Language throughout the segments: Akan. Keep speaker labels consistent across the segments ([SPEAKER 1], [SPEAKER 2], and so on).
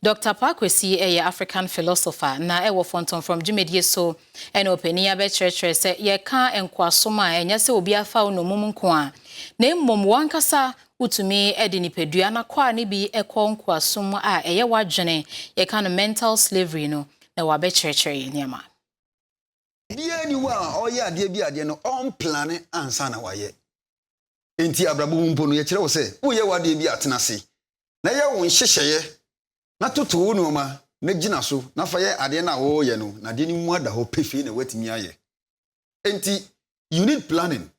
[SPEAKER 1] Dr. Paa Kwesi ɛyɛ African philosopher na ɛwɔ Fɔntɔmfrɔm dwumadie so ɛna ɔpanin abɛkyerɛkyerɛ sɛ yɛka nkoasom a, ɛnyɛ sɛ obi afa wo nnommum nko a, na mmom wankasa wotumi de nipadua na kɔ a ne bi kɔ nkoasom a ɛyɛ w'adwene, yɛka no mental slavery no, na wabɛkyerɛkyerɛ yɛ nneɛma.
[SPEAKER 2] Biara ni hɔ a ɔyɛ adeɛ bi adeɛ no ɔmplan ansa na wayɛ. Nti abrabɔ mu mpo no, yɛkyerɛ wo sɛ woyɛ w'adeɛ bi, atena ase na yɛ wo nhyehyɛeɛ na toto wo nneɛma na gyina so na fa yɛ adeɛ no a wɔreyɛ no, na adeɛ no mu ada hɔ pefee na woatumi ayɛ. Nti you need planning,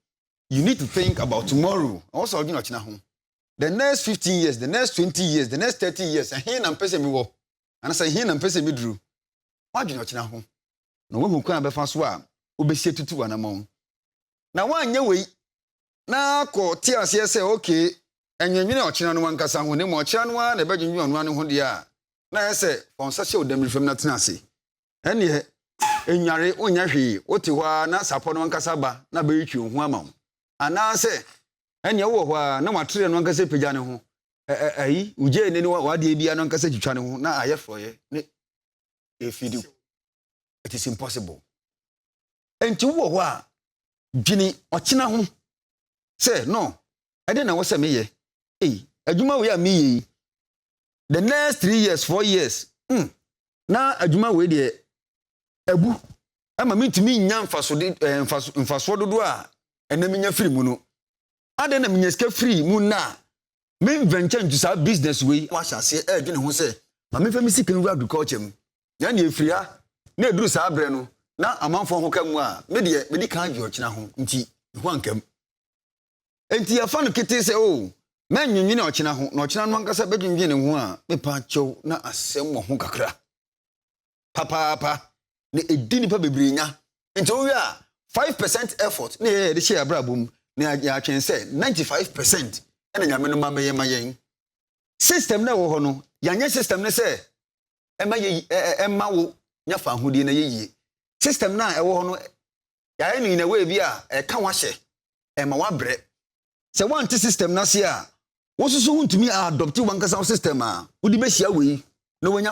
[SPEAKER 2] you need to think about tomorrow. Ɔwɔ sɛ ɔdwene ɔkyena ho, the next 15 years, the next 20 years, the next 30 years, ɛhe na mpɛ sɛ mewɔ anasɛ ɛhe na mpɛ sɛ meduru? Woadwene ɔkyena ho na woahu kwan a bɛfa so a wobɛsi atutu w'anammɔn. Na woanyɛ wei na kɔ te aseɛ sɛ okay, ɛnwɛnwene ɔkyena no ankasa ho ne ma ɔkyena no ara na ɛbɛdwendwen ɔno ano ho deɛ a, na ɛyɛ sɛ fa wo nsa hyɛ wo dam fam na tena ase. Ɛneɛ enware wonyɛ hwee, wote hɔ ara na sapɔ no ankasa ba na bɛretwi wo ho ama wo, anaasɛ ɛneɛ wowɔ hɔ a na watere no ankasa pagya ne ho ayi wogye ne ne wadeɛ bia no ankasa twitwa ne ho na ayɛ frɔyɛ ne ɛfidi. It is impossible. Nti wowɔ hɔ a, dwene ɔkyena ho sɛ no ɛde na wɔ sɛ meyɛ ei adwuma wei a meyɛ yi, the next 3 years, 4 years, na adwuma wei deɛ abu ama mentumi nya mfasode mfasoɔ dodoɔ a ɛnɛ menya firi mu no. Adɛn na menya sika firi mu na a memventure into saa business wei? Wahyɛ aseɛ ɛredwene ho sɛ ma memfa me sika nwura agriculture mu na neɛ ɛfiri ha na ɛduru saa berɛ no na amanfoɔ ho ka mu a, me deɛ mede kan adwe ɔkyena ho nti ɛho ankam. Enti yɛfa no ketee sɛ o mɛnwendwene ɔkyena ho na ɔkyena no ankasa bɛdwendwene ne ho a, mepa kyɛw, na asɛm wɔ ho kakra papaapa na ɛdi nipa bebree nya. Nti wowie a, 5% effort na yɛyɛ yɛde hyɛ abrabɔ mu na yɛatwɛn sɛ 95% ɛna Nyame no ma bɛyɛ ma yɛn. System na ɛwɔ hɔ no, yɛanyɛ system no sɛ ɛma yɛ ɛma wo nya fa ahodie na yɛyie. System no a ɛwɔ hɔ no, yɛayɛ no in a way bi a ɛka wahyɛ ɛma wabrɛ sɛ woante system no ase a, wo nso so wontumi adopt wankasa wo system a wode bɛhyia wei na woanya.